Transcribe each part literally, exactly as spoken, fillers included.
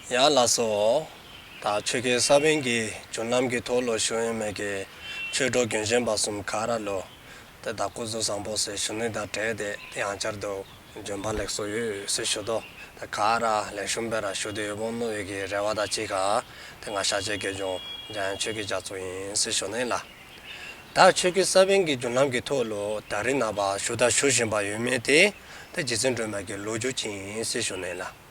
ཡ་ལགས་སོ། ད་ཆོས་ཀྱི་ས་བོན་གྱི་རྒྱུན་ལམ་གྱི་ཐོག་ལུ་བཞུགས་ཡོད་མི་གི་ཆོས་གྲོགས་རྒན་གཞོན་བར་གསུམ་ག་ར་ལུ་ཏེ་ད་སྐུ་གཟུགས་བཟང་པོ་ཟེར་ཞུ་ནི་དང་འབྲེལ་ཏེ་ཏེ་ཡང་བསྐྱར་དུ་བྱོན་པ་ལེགས་སོ་ཡོད་ཟེར་ཞུ་དོ། ད་ག་ར་ལེགས་ཤོམ་སྦེ་ར་བཞུགས་ཏེ་ཡོདཔ་འོང་མནོ་བའི་གི་རེ་བ་དང་གཅིག་ཁར་ཏེ་ང་ཤཱཀྱའི་དགེ་སློང་འཇམ་དབྱངས་ཆོས་ཀྱི་རྒྱ་མཚོ་ཨིན་ཟེར་ཞུ་ནི་ལགས། ད་ཆོས་ཀྱི་ས་བོན་གྱི་རྒྱུན་ལམ་གྱི་ཐོག་ལུ་ད་རེས་ནངས་པ་ཞུ་དང་ཞུ་བཞིན་པ་ཡོད་མི་དེ་ད་རྗེ་བཙུན་སྒྲོལ་མ་གི་ལོ་རྒྱུས་ཅིག་ཨིན་ཟེར་ཞུ་ནི་ལགས།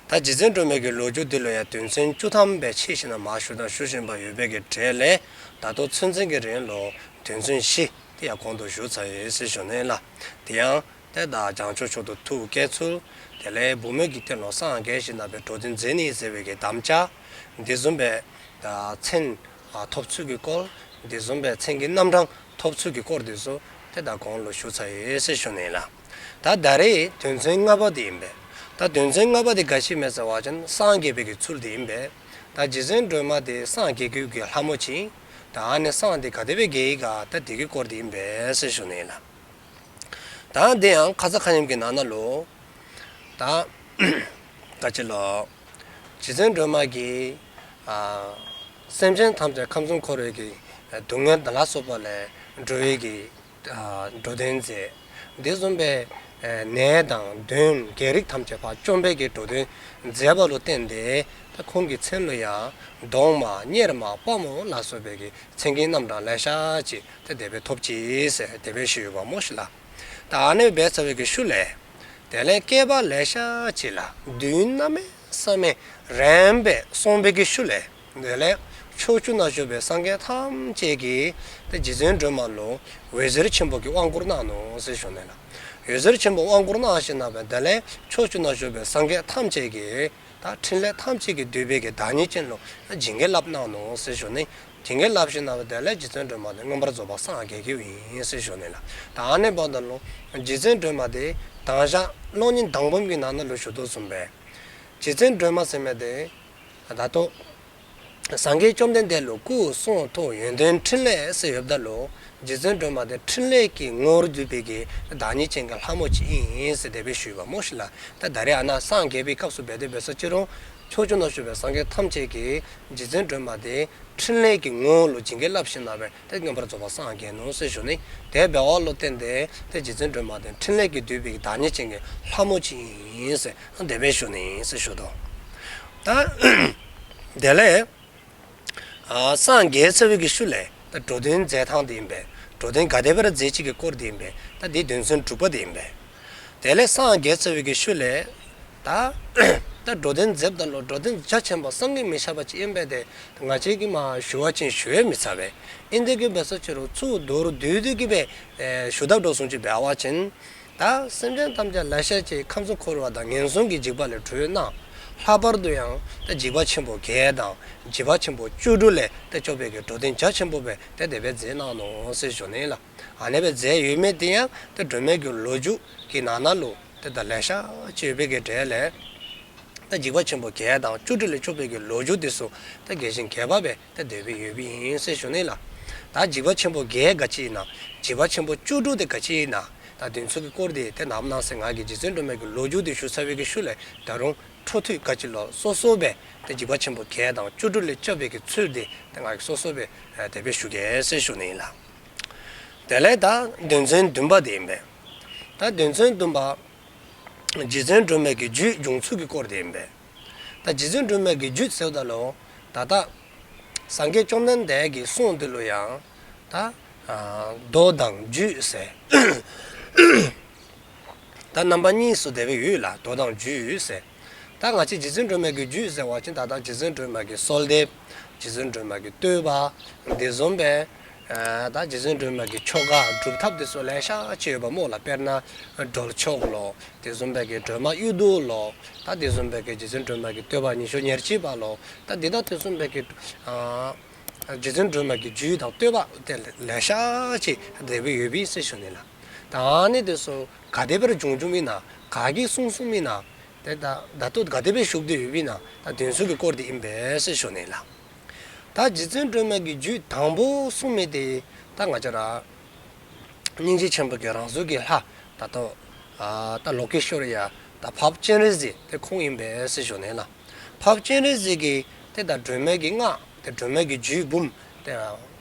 ད་རྗེ་བཙུན་སྒྲོལ་མ་གི་ལོ་རྒྱུས་འདི་ལུ་ཡང་དོན་ཚན་བཅུ་ཐམ་སྦེ་ཕྱེ་ཞིནམ་ལས་ཞུ་དང་ཞུ་བཞིན་པ་ཡོད་པའི་གི་གྲས་ལས་ད་ལྟོ་ཚུན་ཚོད་ཀྱི་རིང་ལུ་དོན་ཚན་བཞི་དེ་ཡང་གོང་དུ་ཞུ་ཚར་ཡི་ཟེར་ཞུ་ནི་ལགས། དེ་ཡང་ཏེ་ད་བྱང་ཆུབ་མཆོག་ཏུ་ཐུགས་བསྐྱེད་ཚུལ། དེ་ལས་བུམོ་གི་རྟེན་ལུ་སངས་རྒྱས་ཞིནམ་ལས་འགྲོ་དོན་མཛད་ནི་ཟེར་བའི་གི་དམ་བཅའ། དེ་བཟུམ་སྦེ་ད་མཚན་ཨ་ཐོབ་ཚུལ་གྱི་སྐོར། དེ་བཟུམ་སྦེ་མཚན་གྱི་རྣམ་གྲངས་ཐོབ་ཚུལ་གྱི་སྐོར་དེ་ཚུ་ཏེ་ད་གོང་ལུ་ཞུ་ཚར་ཡི་ཟེར་ཞུ་ནི་ལགས། ད་ད་རེས་དོན་ཚན་ལྔ་པ་དེ་ཨིན་པས། ད་དོན་ཚན་ལྔ་པ་དེ་ག་ཅི་ཨིན་མས་ཟེར་བ་ཅིན་སངས་རྒྱས་པའི་གི་ཚུལ་དེ་ཨིན་པས། ད་རྗེ་བཙུན་སྒྲོལ་མ་དེ་སངས་རྒྱས་ཀྱི་གི་ལྷ་མོ་ཅིག། ད་ཨ་ནི་སངས་དེ་ག་དེ་སྦེ་རྒྱས་ཡི་ག་ད་དེ་གི་སྐོར་དེ་ཨིན་པས་ཟེར་ཞུ་ནི་ལགས། ད་དེ་ཡང་ཁ་ཙ་ཁ་ཉིནམ་གི་ནང་ན་ལུ་ད་ག་ཅི་ལོ། རྗེ་བཙུན་སྒྲོལ་མ་གིས་ཨ་སེམས་ཅན་ཐམས་ཅད་ཁམས་གསུམ་འཁོར་བའི་གི་སྡུག་བསྔལ་དང་ལ་སོགས་པ་ལས་སྒྲོལ་བའི་གི་ཨ་འགྲོ་དོན་མཛད། དེ་བཟུམ་སྦེ་ཨེ་ནད་དང་གདོན་བགེགས་རིགས་ཐམས་ཅད་ཕར་བཅོམ་པའི་གི་འགྲོ་དོན་མཛད་པ་ལུ་བརྟེན་ཏེ་ད་ཁོང་གི་མཚན་ལུ་ཡང་གདོང་མ་གཉེར་མ་དཔའ་མོ་ལ་སོགས་པའི་གི་མཚན་གྱི་རྣམ་གྲངས་ལེ་ཤ་ཅིག་ཏེ་དེ་སྦེ་ཐོབ་ཅི་ཟེར་དེ་སྦེ་ཞུ་ཡོདཔ་སྨོ་ཤིག་ལགས། ད་ཨ་ནི་སྦེ་ཚར་བའི་གི་ཤུལ་ལས་དེ་ལས་བསྐལ་པ་ལེ་ཤ་ཅིག་ལ་དུས་གནམ་མེད་ས་མེད་རིངམོ་སྦེ་སོང་བའི་གི་ཤུལ་ལས་དེ་ལས་ཕྱོགས་བཅུ་ན་བཞུགས་པའི་སངས་རྒྱས་ཐམས་ཅད་ཀྱིས་ཏེ་རྗེ་བཙུན་སྒྲོལ་མ་ལུ་འོད་ཟེར་ཆེན་པོ་གི་དབང་བསྐུར་གནང་ནུག་ཟེར་ཞུ་ནི་ལགས། འོད་ཟེར་ཆེན་པོ་དབང་བསྐུར་གནང་ཞིནམ་ལས་དེ་ལས་ཕྱོགས་བཅུ་ན་བཞུགས་པའི་སངས་རྒྱས་ཐམས་ཅད་ཀྱིས་ད་ཕྲིན་ལས་ཐམས་ཅད་ཀྱིས་བསྡུས་པའི་གི་བདག་ཉིད་ཅན་ལུ་ད་བྱིན་གྱིས་བརླབས་གནང་ནུག་ཟེར་ཞུ་ནི། བྱིན་གྱིས་བརླབས་ཞིནམ་ལས་དེ་ལས་རྗེ་བཙུན་སྒྲོལ་མ་དེ་མངོན་པར་རྫོགས་པར་སངས་རྒྱས་ཀྱི་ཨིན་ཟེར་ཞུ་ནི་ལགས། ད་ཨ་ནི་འབདཝ་ད་ལུ་རྗེ་བཙུན་སྒྲོལ་མ་དེ་དང་ཞག་གློག་བརྙན་དང་པམ་གི་ནང་ན་ལུ་ཞུ་དོ་བཟུམ་སྦེ་རྗེ་བཙུན་སྒྲོལ་མ་ཟེར་མི་དེ་ད་ལྟོ་སངས་རྒྱས་བཅོམ་ལྡན་འདས་ལུ་སྐུ་གསུང་ཐུགས་ཡོན་ཏན་ཕྲིན་ལས་ཟེར་ཡོདཔ་ད་ལུ་རྗེ་བཙུན་སྒྲོལ་མ་དེ་ཕྲིན་ལས་ཀྱི་ངོ་བོར་གྱུར་པའི་གི་བདག་ཉིད་ཅན་གྱི་ལྷ་མོ་ཅིག་ཨིན་ཟེར་དེ་སྦེ་ཞུ་ཡོདཔ་སྨོ་ཤིག་ལགས། ད་ད་རེས་ཨ་ནཱ་སངས་རྒྱས་པའི་སྐབས་སུ་འབད་དེ་འབད་ས་ཅི་རུང་ཕྱོགས་བཅུ་ན་བཞུགས་པའི་སངས་རྒྱས་ཐམས་ཅད་ཀྱིས་རྗེ་བཙུན་སྒྲོལ་མ་དེ་ཕྲིན་ལས་ཀྱི་ངོ་བོ་ལུ་བྱིན་གྱིས་བརླབས་ཞིནམ་ལས་ཏེ་མངོན་པར་རྫོགས་པར་སངས་རྒྱས་ནུག་ཟེར་ཞུ་ནི། དེ་འབདཝ་ལུ་བརྟེན་ཏེ་ཏེ་རྗེ་བཙུན་སྒྲོལ་མ་དེ་ཕྲིན་ལས་ཀྱིས་བསྡུས་པའི་གི་བདག་ཉིད་ཅན་གྱི་ལྷ་མོ་ཅིག་ཨིན་ཟེར་དེ་སྦེ་ཞུ་ནི་ཨིན་ཟེར་ཞུ་དོ། ད་དེ་ལས་ཨ་སངས་རྒྱས་ཚར་བའི་གི་ཤུལ་ལས་ད་འགྲོ་དོན་མཛད་ཐངས་དེ་ཨིན་པས། འགྲོ་དོན་ག་དེ་སྦེ་ར་མཛད་ཅི་གི་སྐོར་དེ་ཨིན་པས། ད་དེ་དོན་ཚན་དྲུག་པ་དེ་ཨིན་པས། དེ་ལས་སངས་རྒྱས་ཚར་བའི་གི་ཤུལ་ལས་ད་ད་འགྲོ་དོན་མཛདཔ་ད་ལུ་འགྲོ་དོན་རྒྱ་ཆེན་པོ་བསམ་གྱིས་མི་ཁྱབ་པ་ཅིག་ཨིན་པས། ཏེ་ང་བཅས་ཀྱིས་མ་ཞུ་བ་ཅིན་ཞུ་ཡང་མི་ཚར་བས། ཨིན་དེ་གི་འབད་ས་ཅི་རུང་ཚུར་མདོར་བསྡུས་ཏེ་གི་སྦེ་ཞུ་དགོཔ་འགྲོ་སོང་ཅིག་འབད་བ་ཅིན། ད་སེམས་ཅན་ཐམས་ཅད་ལེ་ཤ་ཅིག་ཁམས་གསུམ་འཁོར་བ་དང་ངན་སོང་གི་འཇིགས་པ་ལས་གྲོལ་གནང་། ལྷག་པར་དུ་ཡང་ད་འཇིགས་པ་ཆེན་པོ་བརྒྱད་དང་འཇིགས་པ་ཆེན་པོ་བཅུ་དྲུག་ལས་ད་སྐྱོབ་པའི་གི་འགྲོ་དོན་རྒྱ་ཆེན་པོ་སྦེ་ད་དེ་སྦེ་མཛད་གནང་ནུག་ཟེར་ཞུ་ནི་ལགས། ཨ་ནེ་སྦེ་མཛད་ཡོད་མི་དེ་ཡང་ད་སྒྲོལ་མའི་གི་ལོ་རྒྱུས་ཀྱི་ནང་ན་ལུ་ད་ད་ལེ་ཤ་ཅིག་ཡོད་པའི་གི་གྲས་ལས་ད་འཇིགས་པ་ཆེན་པོ་བརྒྱད་དང་བཅུ་དྲུག་ལས་སྐྱོབ་པའི་གི་ལོ་རྒྱུས་དེ་ཚུ་ད་རྒྱས་ཤིང་རྒྱས་པ་སྦེ་ད་དེ་སྦེ་ཡོདཔ་ཨིན་ཟེར་ཞུ་ནི་ལགས། ད་འཇིགས་པ་ཆེན་པོ་བརྒྱད་ག་ཅི་ཨིན་ན། འཇིགས་པ་ཆེན་པོ་བཅུ་དྲུག་དེ་ག་ཅི་ཨིན་ན། ད་དེ་ཚུ་གི་སྐོར་དེ་ད་ནམ་ནང་ཚེ་ང་གིས་རྗེ་བཙུན་སྒྲོལ་མའི་གི་ལོ་རྒྱུས་དེ་ཞུ་ཚར་བའི་གི་ཤུལ་ལས་ད་རུང་འཕྲོ་མཐུད་ག་ཅི་ལོ་སོ་སོ་སྦེ་ད་འཇིགས་པ་ཆེན་པོ་བརྒྱད་དང་བཅུ་དྲུག་ལས་སྐྱོབ་པའི་གི་ཚུལ་དེ་ད་ང་གིས་སོ་སོ་སྦེ་ཨ་དེ་སྦེ་ཞུ་གེ་ཟེར་ཞུ་ནི་ལགས། དེ་ལས་ད་དོན་ཚན་བདུན་པ་དེ་ཨིན་པས། ད་དོན་ཚན་བདུན་པ་རྗེ་བཙུན་སྒྲོལ་མའི་གི་རྒྱུད་འབྱུང་ཚུལ་གྱི་སྐོར་དེ་ཨིན་པས། ད་རྗེ་བཙུན་སྒྲོལ་མའི་གི་རྒྱུད་ཟེརཝ་ད་ལུ་ད་ལྟ་སངས་རྒྱས་བཅོམ་ལྡན་འདས་ཀྱི་གསུང་འདི་ལུ་ཡང་ད་ཨ་མདོ་དང་རྒྱུད་ཟེར། ད་རྣམ་པ་གཉིས་སུ་དེ་སྦེ་ཡོད་ལགས། མདོ་དང་རྒྱུད་ཟེར། ད་ང་བཅས་རྗེ་བཙུན་སྒྲོལ་མའི་གི་རྒྱུད་ཟེར་བ་ཅིན་ད་ལྟ་རྗེ་བཙུན་སྒྲོལ་མ་གི་གསོལ་འདེབས། རྗེ་བཙུན་སྒྲོལ་མ་གི་བསྟོད་པ། དེ་བཟུམ་སྦེ་ཨ་ད་རྗེ་བཙུན་སྒྲོལ་མ་གི་ཆོ་ག་སྒྲུབ་ཐབས་དེ་ཚུ་ལེ་ཤ་ཅིག་ཡོདཔ་སྨོ་ལགས། དཔེར་ན་སྒྲོལ་ཆོག་ལོ། དེ་བཟུམ་སྦེ་གི་སྒྲོལ་མ་གཡུལ་བཟློག་ལོ། ད་དེ་བཟུམ་སྦེ་གི་རྗེ་བཙུན་སྒྲོལ་མ་གི་བསྟོད་པ་ཉི་ཤུ་ཉེར་གཅིག་པ་ལོ། ད་དེ་དང་དེ་བཟུམ་སྦེ་གི་ཨ་རྗེ་བཙུན་སྒྲོལ་མ་གི་རྒྱུད་དང་བསྟོད་པ་དེ་ལེ་ཤ་ཅིག་དེ་སྦེ་ཡོདཔ་ཨིན་ཟེར་ཞུ་ནི་ལགས། ད་ཨ་ནི་དེ་ཚུ་ག་དེ་སྦེ་ར་བྱུང་བྱུངམ་ཨིན་ན། ག་གིས་གསུངས་གསུངསམ་ཨིན་ན། ཏེ་ད་ད་ལྟོ་ག་དེ་སྦེ་བཞུགས་ཏེ་ཡོདཔ་ཨིན་ན། ད་དེ་ཚུ་གི་སྐོར་དེ་ཨིན་པས་ཟེར་ཞུ་ནི་ལགས། ད་རྗེ་བཙུན་སྒྲོལ་མ་གི་རྒྱུད་དང་པོ་གསུངས་མི་དེ་ད་ང་བཅས་ར་སྙིང་རྗེ་ཆེན་པོ་གི་རང་གཟུགས་ཀྱི་ལྷ་ད་ལྟོ་ཨ་ད་ལོ་ཀེ་ཤྭ་རི་ཡ་ད་འཕགས་པ་སྤྱན་རས་གཟིགས་དེ་ཁོང་ཨིན་པས་ཟེར་ཞུ་ནི་ལགས། འཕགས་པ་སྤྱན་རས་གཟིགས་ཀྱིས་ཏེ་ད་སྒྲོལ་མའི་གི་སྔགས་ཏེ་སྒྲོལ་མའི་གི་རྒྱུད་འབུམ་ཏེ་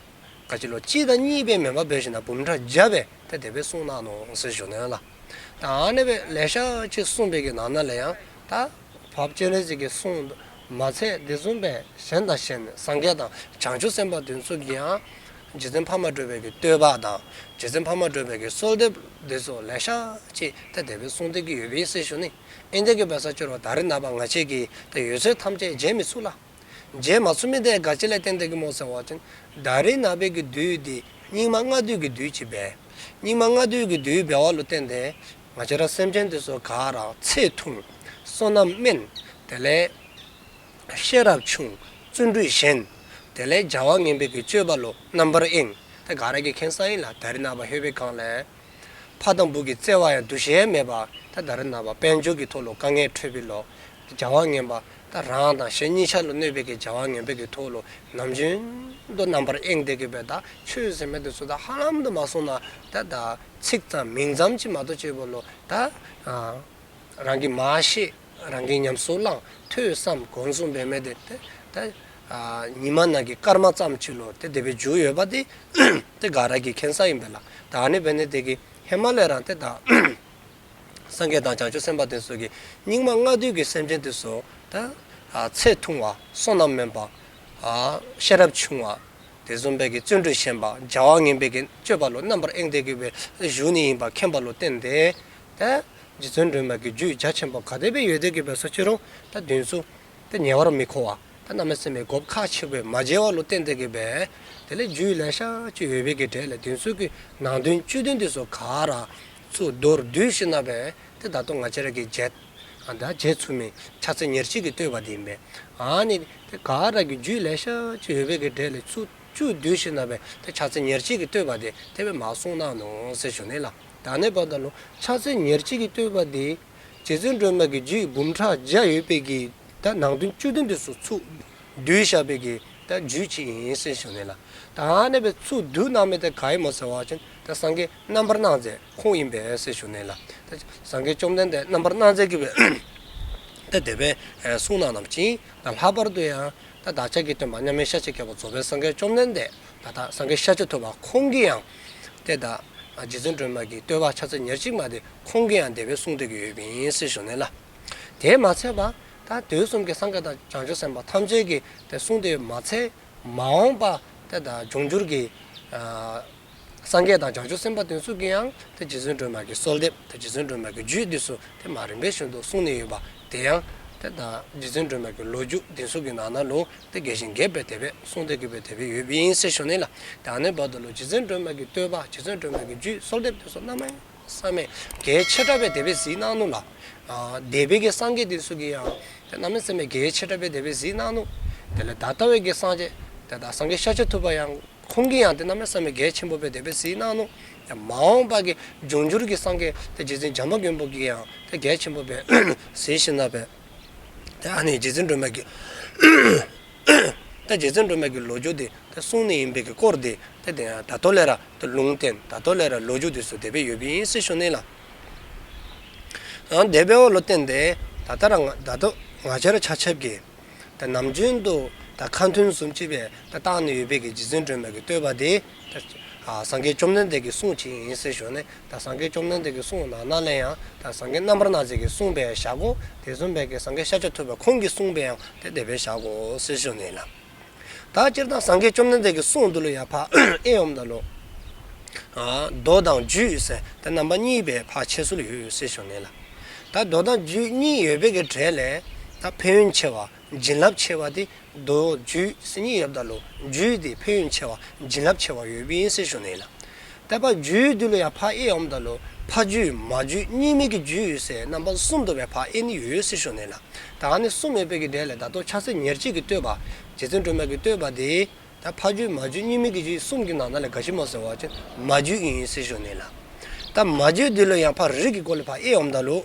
ག་ཅི་ལོ་གཅིག་དང་གཉིས་སྦེ་མེན་པར་འབད་ཞིནམ་ལས་འབུམ་ཕྲག་བརྒྱ་སྦེ་ཏེ་དེ་སྦེ་གསུངས་གནང་ནུག་ཟེར་ཞུ་ནི་ལགས། ད་ཨ་ནི་སྦེ་ལེ་ཤ་ཅིག་གསུངས་པའི་གི་ནང་ན་ལས་ཡང་ད་འཕགས་པ་སྤྱན་རས་གཟིགས་ཀྱི་གསུང་མ་ཚད་དེ་བཟུམ་སྦེ་གཞན་དང་གཞན་སངས་རྒྱས་དང་བྱང་ཆུབ་སེམས་དཔའ་དེ་ཚུ་གིས་ཡང་རྗེ་བཙུན་འཕགས་མ་སྒྲོལ་མའི་གི་བསྟོད་པ་དང་རྗེ་བཙུན་འཕགས་མ་སྒྲོལ་མའི་གི་གསོལ་འདེབས་དེ་ཚུ་ལེ་ཤ་ཅིག་ཏེ་དེ་སྦེ་གསུངས་ཏེ་གི་ཡོད་པས་ཟེར་ཞུ་ནི། ཨིན་དེ་གི་སྦེ་ས་ཅིག་རུང་ད་རེས་ནངས་པ་ང་བཅས་ཀྱིས་ཏེ་ཡོད་ཚད་ཐམས་ཅད་མཇལ་མི་ཚུགས་ལགས། མཇལ་མ་ཚུགས་མི་དེ་ག་ཅི་ལས་བརྟེན་ཏེ་གི་སྨོ་ཟེར་བ་ཅིན་ད་རེས་ནངས་པའི་གི་དུས་འདི་སྙིགས་མ་ལྔ་བདོའི་གི་དུས་ཅིག་འབད། སྙིགས་མ་ལྔ་བདོའི་གི་དུས་འབདཝ་ལུ་བརྟེན་ཏེ་ང་བཅས་ར་སེམས་ཅན་དེ་ཚུ་ག་ར་ཚེ་ཐུང་བསོད་ནམས་དམན། དེ་ལས་ཤེས་རབ་ཆུང་བརྩོན་འགྲུས་ཞན། དེ་ལས་བྱ་བ་ངན་པའི་གི་སྤྱོད་པ་ལུ་རྣམ་པར་གཡེང་། ཏེ་ག་ར་གིས་མཁྱེན་གསལ་ཨིན་ལགས། ད་རེས་ནངས་པ་ལྷོད་པའི་སྒང་ལས་ཕ་དང་བུ་གི་བརྩེ་བ་ཡང་འདུ་ཤེས་མེད་པར་ད་ད་རེས་ནངས་པ་དཔལ་འབྱོར་གྱི་ཐོག་ལུ་དཀའ་ངལ་འཕྱད་པའི་ལོ། བྱ་བ་ངན་པ་ད་རང་དང་གཞན་གཉིས་ཆ་ལུ་གནོད་པའི་གི་བྱ་བ་ངན་པའི་གི་ཐོག་ལུ་ནམ་རྒྱུན་དུ་རྣམ་པར་གཡེང་སྟེ་གི་སྦེ་ད་ཆོས་ཟེར་མི་དེ་ཚུ་ད་ཧ་ལམ་དུ་མ་གསུངས་ན་ད་ད་ཚིག་ཙམ་མིང་ཙམ་ཅིག་མ་གཏོགས་ཅིག་པོ་ལུ་ད་ཨ་རང་གིས་མ་ཤེས། རང་གིས་ཉམས་སུ་བླངས། ཐོས་བསམ་སྒོམ་གསུམ་འབད་མི་དེ་ཏེ་ད་ཨ་ཉི་མ་ནང་གི་སྐར་མ་ཙམ་ཅིག་ལུ་ཏེ་དེ་སྦེ་འགྱོ་ཡོདཔ་དེ་ཏེ་ག་ར་གིས་མཁྱེན་གསལ་ཨིན་པས་ལགས། ད་ཨ་ནི་འབད་ནི་དེ་གིས་ཧེ་མ་ལས་ར་ཏེ་ད་སངས་རྒྱས་དང་བྱང་ཆུབ་སེམས་དཔའ་དེ་ཚུ་གིས་སྙིགས་མ་ལྔ་བདོའི་གི་སེམས་ཅན་དེ་ཚུ་ད་ཨ་ཚེ་ཐུང་བ་བསོད་ནམས་དམན་པ་ཨ་ཤེས་རབ་ཆུང་བ་དེ་བཟུམ་སྦེ་གི་བརྩོན་འགྲུས་ཞན་པ་བྱ་བ་ངན་པའི་གི་སྤྱོད་པ་ལུ་རྣམ་པར་གཡེང་སྟེ་གི་སྦེ་བཞུགས་ནི་ཨིནམ་མཁྱེན་པ་ལུ་བརྟེན་ཏེ་ཏེ་རྗེ་བཙུན་སྒྲོལ་མ་གི་རྒྱུད་རྒྱ་ཆེན་པོ་ག་དེ་སྦེ་ཡོད་དེ་གི་སྦེ་ས་ཅིག་རུང་ད་དེ་ཚུ་ཏེ་ཉེ་བར་མི་མཁོ་བ་ད་གནམ་མེད་ས་མེད་གོ་ཁག་ཆེ་སྦེ་མ་མཇལ་བ་ལུ་བརྟེན་ཏེ་གི་སྦེ་དེ་ལས་རྒྱུད་ལེ་ཤ་ཅིག་ཡོད་པའི་གི་གྲས་ལས་དེ་ཚུ་གི་ནང་དོན་བཅུད་དོན་དེ་ཚུ་ག་ར་ཚུར་མདོར་བསྡུས་ཞིནམ་ལས་ཏེ་ད་ལྟོ་ང་བཅས་ར་གིས་མཇལ་ཨ་ད་མཇལ་ཚུགས་མི་ཕྱག་འཚལ་ཉེར་གཅིག་གི་བསྟོད་པ་དེ་ཨིན་པས། ཨ་ནི་ཏེ་ག་ར་གི་རྒྱུད་ལེ་ཤ་ཅིག་ཡོད་པའི་གི་གྲས་ལས་ཚུར་བཅུད་བསྡུས་ཞིནམ་ལས་ཏེ་ཕྱག་འཚལ་ཉེར་གཅིག་གི་བསྟོད་པ་དེ་དེ་སྦེ་མར་གསུངས་གནང་ནུག་ཟེར་ཞུ་ནི་ལགས། ད་ཨ་ནི་འབདཝ་ད་ལུ་ཕྱག་འཚལ་ཉེར་གཅིག་གི་བསྟོད་པ་དེ་རྗེ་བཙུན་སྒྲོལ་མ་གི་རྒྱུད་འབུམ་ཕྲག་བརྒྱ་ཡོད་པའི་གི་ད་ནང་དོན་བཅུད་དོན་དེ་ཚུ་ཚུར་བསྡུས་བཞག་པའི་གི་ད་རྒྱུད་ཅིག་ཨིན་ཟེར་ཞུ་ནི་ལགས། ད་ཨ་ནི་སྦེ་ཚུར་བསྡུ་གནང་མི་དེ་ག་ཨིན་སྨོ་ཟེར་བ་ཅིན་ད་སངས་རྒྱས་རྣམ་པར་སྣང་མཛད་ཁོང་ཨིན་པས་ཟེར་ཞུ་ནི་ལགས། ད་སངས་རྒྱས་བཅོམ་ལྡན་འདས་རྣམ་པར་སྣང་མཛད་ཀྱིས་སྦེ་ད་དེ་སྦེ་གསུངས་གནངམ་ཅིག་ད་ལྷག་པར་དུ་ཡང་ད་བདག་ཅག་གི་སྟོན་པ་མཉམ་མེད་ཤཱཀྱའི་རྒྱལ་པོ་རྫོགས་པའི་སངས་རྒྱས་བཅོམ་ལྡན་འདས་ད་ད་སངས་རྒྱས་ཤཱཀྱ་ཐུབ་པ་ཁོང་གིས་ཡང་ཏེ་ད་རྗེ་བཙུན་སྒྲོལ་མ་གི་བསྟོད་པ་ཕྱག་འཚལ་ཉེར་གཅིག་མ་དེ་ཁོང་གིས་ཡང་དེ་སྦེ་གསུངས་ཏེ་གི་ཡོདཔ་ཨིན་ཟེར་ཞུ་ནི་ལགས། དེ་མ་ཚད་པར་ད་དུས་གསུམ་གྱི་སངས་རྒྱས་དང་བྱང་ཆུབ་སེམས་དཔའ་ཐམས་ཅད་ཀྱིས་ཏེ་གསུངས་ཏེ་ཡོདཔ་མ་ཚད་མ་འོངས་པ་ཏེ་ད་འབྱུང་འགྱུར་གྱི་ཨ་སངས་རྒྱས་དང་བྱང་ཆུབ་སེམས་དཔའ་དེ་ཚུ་གིས་ཡང་ཏེ་རྗེ་བཙུན་སྒྲོལ་མ་གི་གསོལ་འདེབས་ཏེ་རྗེ་བཙུན་སྒྲོལ་མ་གི་རྒྱུད་དེ་ཚུ་ཏེ་མར་རིམ་པ་བཞིན་དུ་གསུངས་ནི་ཡོདཔ་དེ་ཡང་ཏེ་ད་རྗེ་བཙུན་སྒྲོལ་མ་གི་ལོ་རྒྱུས་དེ་ཚུ་གི་ནང་ན་ལུ་ཏེ་རྒྱས་ཤིང་རྒྱསཔ་སྦེ་དེ་སྦེ་གསུངས་ཏེ་གི་སྦེ་དེ་སྦེ་ཡོདཔ་ཨིན་ཟེར་ཞུ་ནི་ལགས། ད་ཨ་ནི་འབདཝ་ད་ལུ་རྗེ་བཙུན་སྒྲོལ་མ་གི་བསྟོད་པ་རྗེ་བཙུན་སྒྲོལ་མ་གི་རྒྱུད་གསོལ་འདེབས་དེ་ཚུ་གནམ་མེད་ས་མེད་གལ་ཆེ་དྲགས་སྦེ་དེ་སྦེ་གཟིགས་གནང་ནུག་ལགས། ཨ་འདས་པའི་གི་སངས་རྒྱས་དེ་ཚུ་གིས་ཡང་ཏེ་གནམ་མེད་ས་མེད་གལ་ཆེ་དྲགས་སྦེ་དེ་སྦེ་གཟིགས་གནང་ནུག། དེ་ལས་ད་ལྟ་བའི་གི་སངས་རྒྱས་ཏེ་ད་སངས་རྒྱས་ཤཱཀྱ་ཐུབ་པ་ཡང་ཁོང་གིས་ཡང་ཏེ་གནམ་མེད་ས་མེད་གལ་ཆེན་པོ་སྦེ་དེ་སྦེ་གཟིགས་གནང་ནུག། ཏེ་མ་འོངས་པ་གི་འབྱུང་འགྱུར་གྱི་སངས་རྒྱས་ཏེ་རྗེ་བཙུན་བྱམས་པ་མགོན་པོ་གིས་ཡང་ཏེ་གལ་ཆེན་པོ་སྦེ་གཟིགས་ཞིནམ་ལས་ཏེ་ཨ་ནི་རྗེ་བཙུན་སྒྲོལ་མ་གི་ད་རྗེ་བཙུན་སྒྲོལ་མ་གི་ལོ་རྒྱུས་དེ་ད་གསུངས་ནི་ཨིན་པའི་གི་སྐོར་དེ་ད་དེ་ད་ལྟོ་ལས་ར་ད་ལུང་བསྟན་ད་ལྟོ་ལས་ར་ལོ་རྒྱུས་དེ་ཚུ་དེ་སྦེ་ཡོདཔ་ཨིན་ཟེར་ཞུ་ནི་ལགས། ཨ་དེ་འབདཝ་ལུ་བརྟེན་ཏེ་ད་ལྟོ་ར་ང་ད་ལྟོ་ང་བཅས་ར་ཆ་ཁྱབ་ཀྱིས་ད་ནམ་རྒྱུན་དུ་ད་ཁ་འདོན་བཟུམ་ཅིག་སྦེ་ད་བཏང་ནི་ཡོད་པའི་གི་རྗེ་བཙུན་སྒྲོལ་མ་གི་བསྟོད་པ་དེ་ད་ཨ་སངས་རྒྱས་བཅོམ་ལྡན་འདས་ཀྱི་གསུང་ཅིག་ཨིན་ཟེར་ཞུ་ནི། ད་སངས་རྒྱས་བཅོམ་ལྡན་འདས་ཀྱི་གསུང་ནང་ན་ལས་ཡང་ད་སངས་རྒྱས་རྣམ་པར་སྣང་མཛད་ཀྱི་གསུང་སྦེ་བཞག་དགོ། དེ་བཟུམ་སྦེ་གི་སངས་རྒྱས་ཤཱཀྱ་ཐུབ་པ་ཁོང་གི་གསུང་སྦེ་ཡང་ཏེ་དེ་སྦེ་བཞག་དགོ་ཟེར་ཞུ་ནི་ལགས། ད་སྤྱིར་བཏང་སངས་རྒྱས་བཅོམ་ལྡན་འདས་ཀྱི་གསུང་དེ་ལུ་ཡང་ཕར་དབྱེ་འོངམ་ད་ལུ་ཨ་མདོ་དང་རྒྱུད་ཟེར་ཏེ་རྣམ་པ་གཉིས་སྦེ་ཕར་ཕྱེ་སྲོལ་ཡོད་ཟེར་ཞུ་ནི་ལགས། ད་མདོ་དང་རྒྱུད་གཉིས་ཡོད་པའི་གི་གྲས་ལས་ད་ཕན་ཡོན་ཆེ་བ་བྱིན་རླབས་ཆེ་བ་དེ་མདོ་རྒྱུད་ཟེར་གཉིས་ཡོདཔ་ད་ལུ་རྒྱུད་དེ་ཕན་ཡོན་ཆེ་བ་བྱིན་རླབས་ཆེ་བ་ཡོདཔ་ཨིན་ཟེར་ཞུ་ནི་ལགས། ད་ཕར་རྒྱུད་དེ་ལུ་ཡང་ཕར་དབྱེ་འོངམ་ད་ལུ་ཕ་རྒྱུད་མ་རྒྱུད་གཉིས་མེད་ཀྱི་རྒྱུད་ཡོད་ཟེར་རྣམ་པ་གསུམ་དུ་སྦེ་ཕར་དབྱེ་ནི་ཡོད་ཟེར་ཞུ་ནི་ལགས། ད་ཨ་ནི་གསུམ་ཡོད་པའི་གི་གྲས་ལས་ད་ལྟོ་ཕྱག་འཚལ་ཉེར་གཅིག་གི་བསྟོད་པ་རྗེ་བཙུན་སྒྲོལ་མ་གི་བསྟོད་པ་དེ་ད་ཕ་རྒྱུད་མ་རྒྱུད་གཉིས་མེད་ཀྱི་རྒྱུད་གསུམ་གྱི་ནང་ན་ལས་ག་ཅི་སྨོ་ཟེར་བ་ཅིན་མ་རྒྱུད་ཨིན་ཟེར་ཞུ་ནི་ལགས། ད་མ་རྒྱུད་དེ་ལུ་ཡང་ཕར་རིགས་ཀྱི་སྒོ་ལས་ཕར་དབྱེ་འོངམ་ད་ལུ་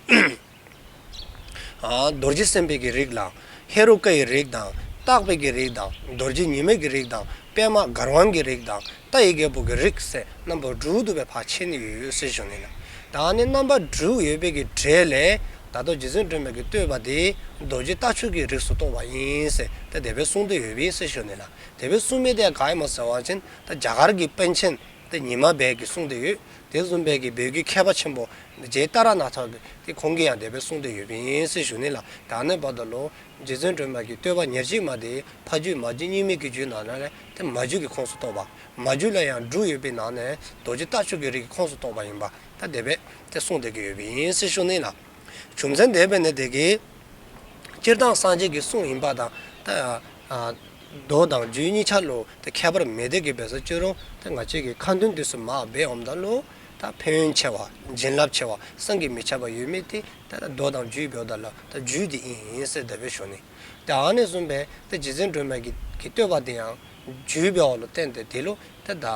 ཨ་རྡོ་རྗེ་སེམས་དཔའི་གི་རིགས་དང་ཧེ་རུ་ཀ་ཡི་རིགས་དང་བརྟག་པའི་གི་རིགས་དང་རྡོ་རྗེ་ཉི་མའི་གི་རིགས་དང་པདྨ་གར་དབང་གི་རིགས་དང་རྟ་ཡི་རྒྱལ་པོ་གི་རིགས་ཟེར་རྣམ་པ་དྲུག་ཏུ་སྦེ་ཕར་ཕྱེ་ནི་ཡོད་ཟེར་ཞུ་ནི་ལགས། ད་ཨ་ནི་རྣམ་པ་དྲུག་ཡོད་པའི་གི་གྲས་ལས་ ད་ལྟོ་རྗེ་བཙུན་སྒྲོལ་མ་གི་བསྟོད་པ་དེ་རྡོ་རྗེ་རྟ་མཆོག་གི་རིགས་སུ་གཏོགས་པ་ཨིན་ཟེར་ད་དེ་སྦེ་གསུངས་ཏེ་ཡོདཔ་ཨིན་ཟེར་ཞུ་ནི་ལགས། དེ་སྦེ་གསུངས་མི་དེ་ག་ཨིནམ་ཟེར་བ་ཅིན་ད་རྒྱ་གར་གྱི་པཎ་ཆེན་ད་ཉི་མ་སྦས་ཀྱིས་གསུངས་ཏེ་ཡོད། དེ་བཟུམ་སྦེ་གི་བོད་ཀྱི་མཁས་པ་ཆེན་པོ་རྗེ་ཏཱ་ར་ནཱ་ཐ་དེ་ཁོང་གིས་ཡང་དེ་སྦེ་གསུངས་ཏེ་ཡོདཔ་ཨིན་ཟེར་ཞུ་ནི་ལགས། ད་ཨ་ནི་འབདཝ་ད་ལུ་རྗེ་བཙུན་སྒྲོལ་མ་གི་བསྟོད་པ་ཉེར་གཅིག་མ་དེ་ཕ་རྒྱུད་མ་རྒྱུད་གཉིས་མེད་ཀྱི་རྒྱུད་ནང་ན་ལས་ཏེ་མ་རྒྱུད་ཀྱི་ཁོངས་སུ་གཏོགས་པ། མ་རྒྱུད་ལ་ཡང་དྲུག་ཡོད་པའི་ནང་ནས་རྡོ་རྗེ་རྟ་མཆོག་གི་རིགས་ཀྱི་ཁོངས་སུ་གཏོགས་པ་ཨིནམ་ད་དེ་སྦེ་ཏེ་གསུངས་ཏེ་གི་ཡོདཔ་ཨིན་ཟེར་ཞུ་ནི་ལགས། རྒྱུ་མཚན་དེ་འབད་ནི་དེ་གིས་སྤྱིར་བཏང་སངས་རྒྱས་ཀྱི་གསུང་ཨིནམ་དང་ད་ཨ་མདོ་དང་རྒྱུད་གཉིས་ཆ་ལུ་ཏེ་ཁྱད་པར་མེད་དེ་གི་སྦེ་ཟེར་ཅི་རུང་ཏེ་ང་བཅས་ཀྱི་ཁ་འདོན་དེ་ཚུ་མ་འབད་འོངམ་ད་ལུ་ད་ཕན་ཡོན་ཆེ་བ་བྱིན་རླབས་ཆེ་བ་བསམ་གྱིས་མི་ཁྱབ་པ་ཡོད་མི་དེ་ད་མདོ་དང་རྒྱུད་འབདཝ་ད་ལུ་ད་རྒྱུད་དེ་ཨིན་ཟེར་དེ་སྦེ་ཞུ་ནི། ཏེ་ཨ་ནི་བཟུམ་སྦེ་ཏེ་རྗེ་བཙུན་སྒྲོལ་མ་གི་གི་བསྟོད་པ་དེ་ཡང་རྒྱུད་འབདཝ་ལུ་བརྟེན་ཏེ་དེ་ལུ་ཏེ་ད་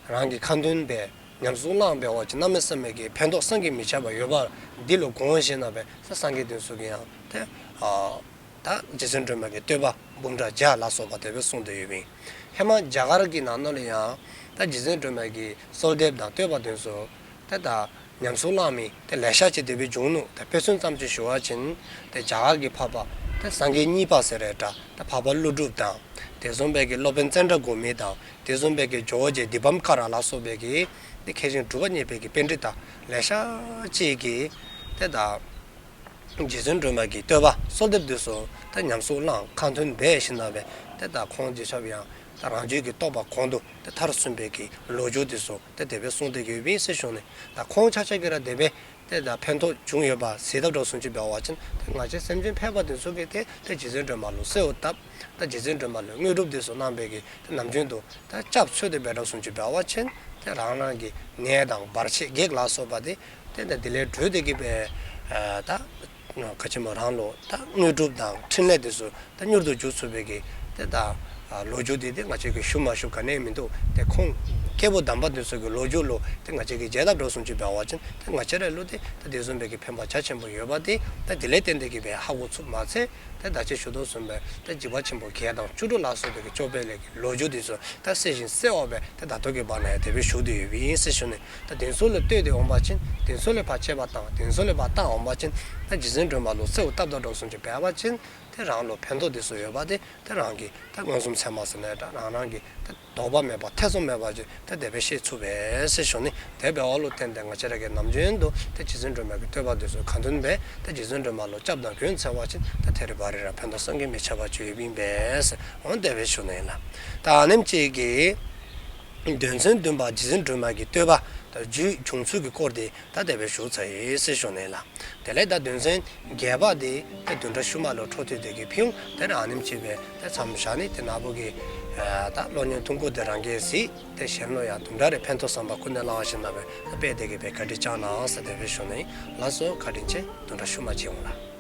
རང་གི་ཁ་འདོན་སྦེ་ཉམས་སུ་བླངས་འབད་བ་ཅིན་གནམ་མེད་ས་མེད་ཀྱི་ཕན་ཐོགས་བསམ་གྱིས་མི་ཁྱབ་པ་ཡོདཔ་འདི་ལུ་དགོངས་བཞེས་གནང་སྦེ་ཏེ་སངས་རྒྱས་དེ་ཚུ་གིས་ཡང་ཏེ་ཨ་ད་རྗེ་བཙུན་སྒྲོལ་མ་གི་བསྟོད་པ་འབུམ་ཕྲག་བརྒྱ་ལ་སོགས་པ་དེ་སྦེ་གསུངས་ཏེ་ཡོདཔ་ཨིན། ཧེ་མ་རྒྱ་གར་གྱི་ནང་ན་ལུ་ཡང་ད་རྗེ་བཙུན་སྒྲོལ་མ་གི་གསོལ་འདེབས་དང་བསྟོད་པ་དེ་ཚུ་ཏེ་ད་ཉམས་སུ་བླངས་མི་ཏེ་ལེ་ཤ་ཅིག་དེ་སྦེ་བྱུང་ནུག། ཏེ་དཔེ་མཚོན་ཙམ་ཅིག་ཞུ་བ་ཅིན་ཏེ་རྒྱ་གར་གྱི་འཕགས་པ་ཏེ་སངས་རྒྱས་གཉིས་པ་ཟེར་རུང་འདྲ་ཏེ་འཕགས་པ་ཀླུ་སྒྲུབ་དང་དེ་བཟུམ་སྦེ་གི་སློབ་དཔོན་ཙནྡྲ་གོ་མི་དང་དེ་བཟུམ་སྦེ་གི་ཇོ་བོ་རྗེ་དི་པཾ་ཀ་ར་ལ་སོགས་པའི་གི་ཏེ་མཁས་ཤིང་གྲུབ་པ་བརྙེས་པའི་གི་པཎྜི་ཏ་ལེ་ཤ་ཅིག་གིས་ཏེ་ད་རྗེ་བཙུན་སྒྲོལ་མ་གི་བསྟོད་པ་གསོལ་འདེབས་དེ་ཚུ་ཏེ་ཉམས་སུ་བླངས་ཁ་འདོན་འབད་ཞིནམ་ལས་ཏེ་ད་ཁོང་རྗེས་ཕྱག་ཡང་ད་རང་རྒྱུད་ཀྱི་རྟོགས་པ་གོང་དུ་ཏེ་མཐར་སོན་པའི་གི་ལོ་རྒྱུས་དེ་ཚུ་ཏེ་དེ་སྦེ་གསུངས་ཏེ་ཡོདཔ་ཨིན་ཟེར་ཞུ་ནི། ད་ཁོང་ཆ་ཁྱབ་ཀྱིས་ར་དེ་སྦེ་ཏེ་ད་ཕན་ཐོགས་བྱུང་ཡོདཔ་གཟིགས་དཔ་འདྲཝ་བཟུམ་ཅིག་འབད་བ་ཅིན་ཏེ་ང་བཅས་སེམས་ཅན་ཕལ་པ་དེ་ཚུ་གིས་ཏེ་ཏེ་རྗེ་བཙུན་སྒྲོལ་མ་ལུ་གསོལཝ་བཏབ། ད་རྗེ་བཙུན་སྒྲོལ་མ་ལུ་དངོས་གྲུབ་དེ་ཚུ་གནང་བའི་གི་ཏེ་ནམ་རྒྱུན་དུ་ད་སྐྱབས་འཚོལ་ཏེ་འབད་དོ་བཟུམ་ཅིག་འབད་བ་ཅིན་ཏེ་རང་རང་གི་ནད་དང་བར་ཆད་བགེགས་ལ་སོགས་པ་དེ་ཏེ་ད་དེ་ལས་གྲོལ་ཏེ་གི་སྦེ་ཨ་ད་ག་ཅི་སྨོ་རང་ལུ་ད་དངོས་གྲུབ་དང་ཕྲིན་ལས་དེ་ཚུ་ད་མྱུར་དུ་འཇུག་ཚུགས་པའི་གི་ཏེ་ད་ལོ་རྒྱུས་དེ་ཏེ་ང་བཅས་ཀྱིས་ཞུ་མ་ཞུ་ག་ནི་མིན་འདུག། ཏེ་ཁོང་སྐྱེས་བུ་དམ་པ་དེ་ཚུ་གི་ལོ་རྒྱུས་ལུ་ཏེ་ང་བཅས་ཀྱིས་མཇལ་དཔ་འདྲཝ་བཟུམ་ཅིག་འབད་བ་ཅིན་ཏེ་ང་བཅས་ར་ལུ་ཏེ་ད་དེ་བཟུམ་སྦེ་གི་ཕན་པ་རྒྱ་ཆེན་པོ་ཡོདཔ་དེ་ད་དེ་ལས་བརྟེན་ཏེ་གི་སྦེ་ཧ་གོ་ཚུགསཔ་མ་ཚད་ཏེ་ད་ཅི་ཞུ་དོ་བཟུམ་སྦེ་ཏེ་འཇིགས་པ་ཆེན་པོ་བརྒྱད་དང་བཅུ་དྲུག་ལ་སོགས་པའི་གི་སྐྱོབ་པའི་ལས་ཀྱི་ལོ་རྒྱུས་དེ་ཚུ་ད་གསལ་ཞིང་གསལ་བ་སྦེ་ཏེ་ད་ལྟོ་གི་བར་ན་ཡང་དེ་སྦེ་ཞུ་སྟེ་ཡོདཔ་ཨིན་ཟེར་ཞུ་ནི། ད་དེ་ཚུ་ལུ་ལྟོས་ཏེ་འོང་བ་ཅིན་དེ་ཚུ་ལུ་ཕར་དཔྱད་པ་བཏང་དེ་ཚུ་ལུ་ཕར་བལྟ་འོང་བ་ཅིན་ད་རྗེ་བཙུན་སྒྲོལ་མ་ལུ་གསོལཝ་བཏབ་དཔ་འདྲཝ་བཟུམ་ཅིག་འབད་བ་ཅིན་ཏེ་རང་ལུ་ཕན་ཐོགས་དེ་ཚུ་ཡོདཔ་དེ་ཏེ་རང་གིས་ད་མངོན་སུམ་ཚད་མ་ཟེར་ན་འདྲ་རང་རང་གིས་ད་དོགས་པ་མེད་པ་ཐེ་ཚོམ་མེད་པ་ཅིག་ད་དེ་སྦེ་ཤེས་ཚུགས་པས་ཟེར་ཞུ་ནི། དེ་འབདཝ་ལུ་བརྟེན་ཏེ་ང་བཅས་ར་གིས་ནམ་རྒྱུན་དུ་ད་རྗེ་བཙུན་སྒྲོལ་མ་གི་བསྟོད་པ་དེ་ཚུ་ཁ་འདོན་འབད་ད་རྗེ་བཙུན་སྒྲོལ་མ་ལུ་སྐྱབས་དང་མགོན་འཚོལ་བ་ཅིན་ད་ཐེ་རི་བ་རི་ར་ཕན་ཐོགས་བསམ་གྱིས་མི་ཁྱབ་པ་ཅིག་ཡོདཔ་ཨིན་པས་ཟེར། འོ་དེ་སྦེ་ཞུ་ནི་ཨིན་ལགས། ད་ཨ་ནེམ་ཅིག་གིས་དོན་ཚན་བདུན་པ་རྗེ་བཙུན་སྒྲོལ་མ་གི་བསྟོད་པ་ད་རྒྱུད་བྱུང་ཚུལ་གྱི་སྐོར་དེ་ད་དེ་སྦེ་ཞུ་ཚར་ཡི་ཟེར་ཞུ་ནི་ལགས། དེ་ལས་ད་དོན་ཚན་བརྒྱད་པ་དེ་ད་བདུན་ཕྲག་ཤུལ་མ་ལུ་འཕྲོ་མཐུད་དེ་གི་ཕུལ་འོང་། དེ་ར་ཨ་ནེམ་ཅིག་སྦེ་ད་མཚམས་བཞག་ནི། དེ་ནང་པོ་གི་ད་ཀློག་སྙན་ཐུང་ཀུ་དེ་རང་གིས་གཟིགས། དེ་གཞན་ལུ་ཡང་དུམ་གྲ་རེ་ཕན་ཐོགས་བསམ་པ་ཀུན་ནས་བསླངས་ཞིནམ་ལས་ད་སྤེལ་ཏེ་གི་སྦེ་བཀའ་དྲིན་བསྐྱང་གནང་ཟེར་དེ་སྦེ་ཞུ་ནི། ལགས་སོ། བཀའ་དྲིན་ཆེ། བདུན་ཕྲག་ཤུལ་མ་མཇལ་འོང་ལགས།